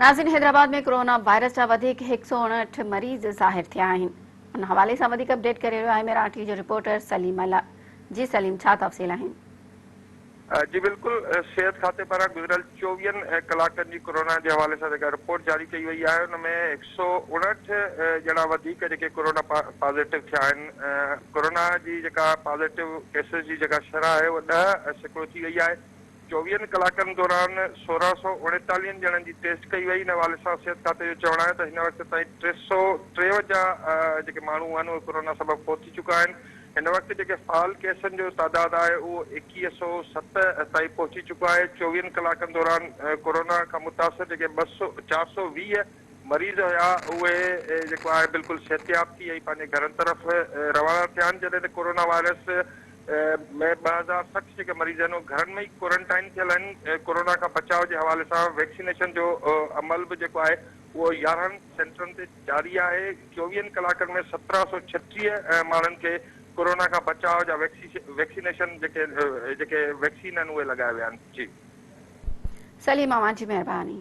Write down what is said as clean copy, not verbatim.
ناظرين Hyderabad ۾ corona virus جا وڌيڪ 159 مريض ظاهر ٿيا آهن ان حوالي سان وڌيڪ اپڊيٽ ڪري رهيو آهي ميران ٽي جو رپورٽر سليم الله جي سليم ڇا تفصيل آهن. جي بلڪل صحت کاتي پاران گذريل چوويهن ڪلاڪن جي ڪورونا جي حوالي سان جيڪا رپورٽ جاري ڪئي وئي آهي ان ۾ 159 ڄڻا وڌيڪ جيڪي ڪورونا پازيٽو ٿيا آهن ڪورونا جي جيڪا پازيٽو ڪيسز جي جيڪا شرح آهي اها 10% ٿي وئي آهي چوويهن ڪلاڪن دوران 1639 ڄڻن جي ٽيسٽ ڪئي وئي، ان حوالي سان صحت کاتي جو چوڻ آهي ته هن وقت تائين 353 جيڪي ماڻهو آهن اهي ڪورونا سبب فوت ٿي چڪا آهن، هن وقت جيڪي فعال ڪيسن جو تعداد آهي اهو 2107 تائين پهچي چڪو آهي، چوويهن ڪلاڪن دوران ڪورونا کان متاثر جيڪي ٻه سو 420 مريض هيا اهي جيڪو آهي بلڪل صحتياب ٿي ۽ پنهنجي گهرن طرف روانا ٿيا آهن جڏهن ته ڪورونا وائرس ۾ 2060 جيڪي مريض آهن اهي گهرن ۾ ئي ڪورنٽائن ٿيل آهن ڪورونا کان بچاء جي حوالي سان ويڪسينيشن جو عمل به جيڪو آهي اهو 11 سينٽرن تي جاري آهي چوويهن ڪلاڪن ۾ 1736 ماڻهن کي ڪورونا کان بچاء جا ويڪسينيشن جيڪي جيڪي ويڪسين آهن اهي لڳايا ويا آهن جي. سليم اوهان جي مهرباني.